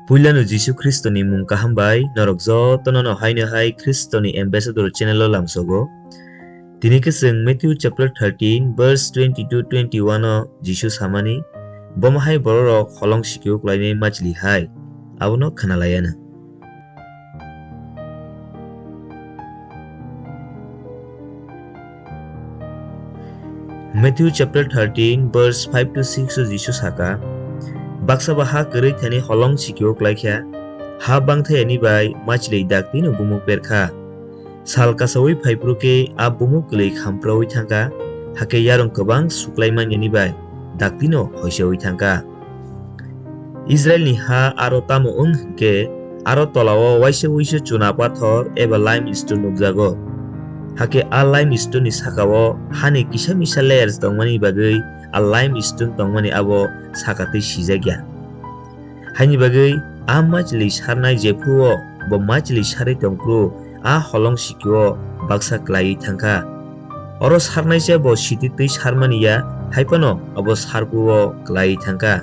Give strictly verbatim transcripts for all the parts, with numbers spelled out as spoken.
Puilano Jisu Khristoni mung kaham bai norok jotono no haino hai Khristoni Ambassador channel o lamsogo. Tini khe chwng Matthew chapter thirteen verse twenty-two twenty-one o Jisu samani, "Bomo hai bororok holong sikio klainai machli hai, abono khwnalaiano." Matthew chapter thirteen verse five to six o Jisu saka, "Baksa ba ha kwrwi thani holong sikio klaikha, ha bangthayani bai machli daktino bumuk berkha. Sal kasaui phaiphuru khe a bumuk kwlwi khampraui thangkha, hakhe yarung kwbang suklai manyani bai daktino hoisaui thangkha." Israilni ha aro tamo wng hwnkhe, aro tolao waisa wuisu chuna pathor eba limestone nukjago. Hakhe a limestoneni sakao hani kisa misa layers tongmani bagwi a limestone tongmani abo saka twi sijak ya. Haini bagwi a machli sarnai jephuru-o bo machli sarwi tongphuru a holong sikio baksa klaiwi thangkha. Oro sarnaisa bo siti twi sarmani ya, hai phano abo sarphuo klaiwi thangkha.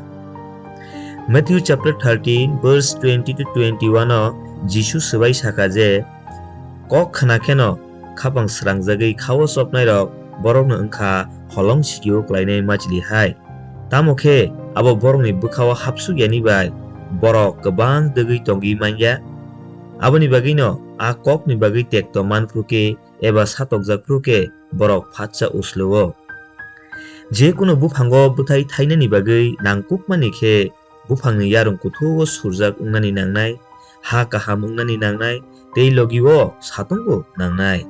Matthew chapter thirteen verse twenty to twenty-one o Jisu swbai saka je, "Kok khna kheno khapang srangjagwi khao chopnairok borokno wngkha holong sikio klainai machli hai. Tamo khe abo borokni bwkhao hapsuk yani bai borok kwbang dwgwi tongwi manya. Aboni bagwino a kokni bagwi tekto manphuru khe eba satokjak phuru khe borok phatsa usluo. Je kunu buphango bwthai thainani bagwi nangkukmani khe buphangni yarung kuthugo surjak wngnani nangnai, ha kaham wngnani nangnai, tei logio satung bo nangnai."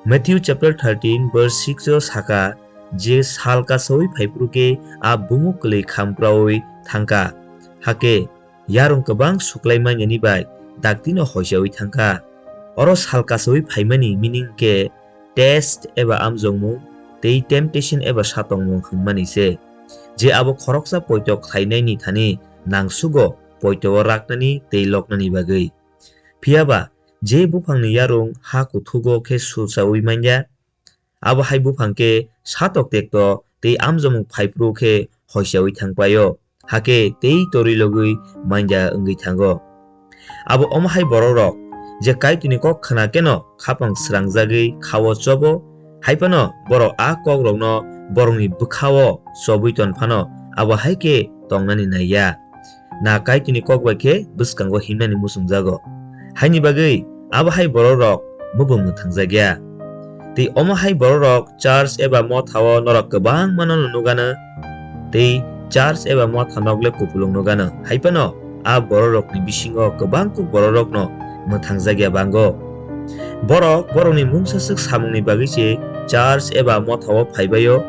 Matthew chapter thirteen verse six o saka je, "Sal kasaui phaiphuru khe a bumuk kwlwi khampraui thangkha, hakhe yarung kwbang suklai manyani bai daktino hoisaui thangkha." Oro sal kasaui phaimani meaning khe test eba amjokmung tei temptation eba satokmung hwnmani se, je abo khoroksa poito khlainaini thani nangsugo poito-o raknani tei loknani bagwi. Phiya ba je buphangni yarung ha kuthugo khe sulsaui manya, abo hai buphang khe satok tekto tei amjomung phaiphuru khe hoichaui thangpaio, hakhe tei torwi logwi manja wngwi thango. Abo omo hai borokrok je Kaitorni kok khna kheno khapang srangjagwi khao chobo, hai phano borok a kokrokno borokni bwkhao chobwi ton phano abo hai khe tongnani nai ya. Na Kaitorni kok bai khe bwskango himnani muchungjago. Haini bagwi abo hai borokrok mubo mwthangjakya. Tei omo hai borokrok church eba mothao norok kwbangmano nukgano. Tei church eba motha nok le kupulung nukgano. Hai phano a borokrokni bisingo kwbang kuk borokrokno mwthangjakya bango. Borok borokni mungsa swk samungni bagwi se church eba mothao phaibaio.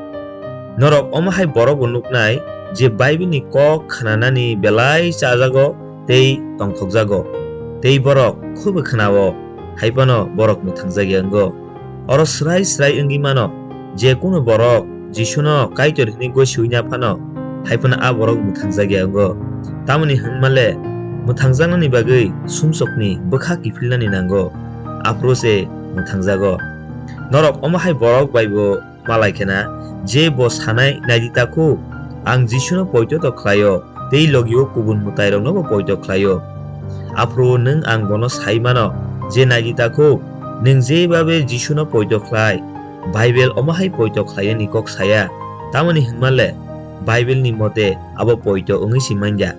Norok omo hai borok bo nuknai je Bible ni kok khnanani belai chajago tei tongthokjago, tei borok khwbo khnao, hai phano borok mwthangjakya wngo. Oro swrai swrai wngwi mano, je kunu borok Jisuno Kaitor hwnwi gosiui na phano, hai phano a borok mwthangjakya wngo. Tamoni hwnma le, mwthangjaknani bagwi sumsokni bwkha kiphilnani nango, aphuru se mwthangjago. Norok omo hai borok bai bo malai khe na, je bo sanai, "Nai di takhuk, ang Jisuno poito to khlaio, tei logio kubun mwtairokno bo poito khlaio." Aphuru nwng ang bono sai mano je, "Nai di takhuk, nwng je babe Jisuno poito khlai, Bible omo hai poito khlainani kok saya, tamoni hwnma le Bible ni mote abo poito wngwi si manya."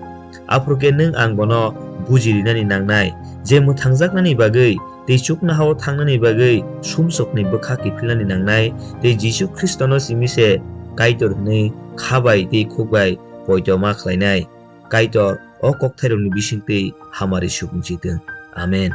Aphuru khe nwng ang bono buji rinani nangnai je mwthangjaknani bagwi tei chuknohao thangnani bagwi sumsokni bwkha kiphilnani nangnai, tei Jisu Khristono simi se Kaitor hwnwi kha bai tei khuk bai poito ma khlainai. Kaitor o kokthairokni bisingtwi hamari supung si thung. Amen.